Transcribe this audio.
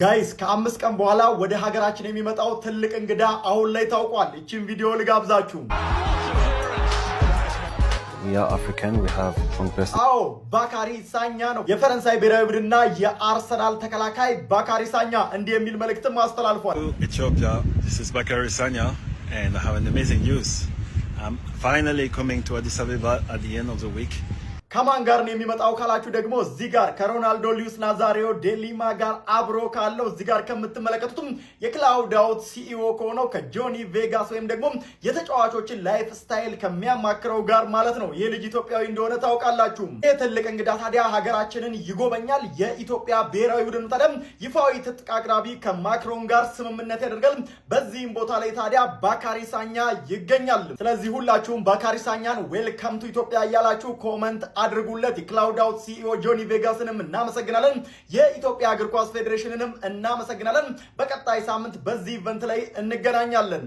Guys፣ ከ5 ቀን በኋላ ወደ ሀገራችን የሚመጣው ትልቅ እንግዳ አሁን ላይ ታውቋል። ይቺን ቪዲዮ ልጋብዛችሁ። We are African, we have strong person. አዎ፣ ባካሪ ሳኛ ነው። የፈረንሳይ ብሔራዊ ቡድንና የአርሰናል ተከላካይ ባካሪ ሳኛ እንዲህ የሚል መልእክትም አስተላልፏል። Ethiopia, this is Bakary Sagna, and I have an amazing news. I'm finally coming to Addis Ababa at the end of the week. ከማን ጋር ነው የሚመጣው ካላችሁ ደግሞ እዚህ ጋር ከሮናልዶ ሉዊስ ናዛሪዮ ዴሊማ ጋር አብሮ ካለው፣ እዚህ ጋር ከምትመለከቱትም የ Cloud Out CEO ከሆነው ከጆኒ ቬጋስ ወይም ደግሞ የተጫዋቾችን lifestyle ከሚያማክረው ጋር ማለት ነው። ይህ ልጅ ኢትዮጵያዊ እንደሆነ ታውቃላችሁ። ይህ ትልቅ እንግዳ ታዲያ ሀገራችንን ይጎበኛል። የኢትዮጵያ ብሔራዊ ቡድን ታዲያ ይፋዊ ትጥቅ አቅራቢ ከማክሮን ጋር ስምምነት ያደርጋል። በዚህም ቦታ ላይ ታዲያ ባካሪ ሳኛ ይገኛል። ስለዚህ ሁላችሁም ባካሪ ሳኛን "Welcome to Ethiopia" እያላችሁ comment አድርጉለት። የ Cloud Out CEO ጆኒ ቬጋስንም እናመሰግናለን። የኢትዮጵያ እግር ኳስ ፌዴሬሽንንም እናመሰግናለን። በቀጣይ ሳምንት በዚህ event ላይ እንገናኛለን።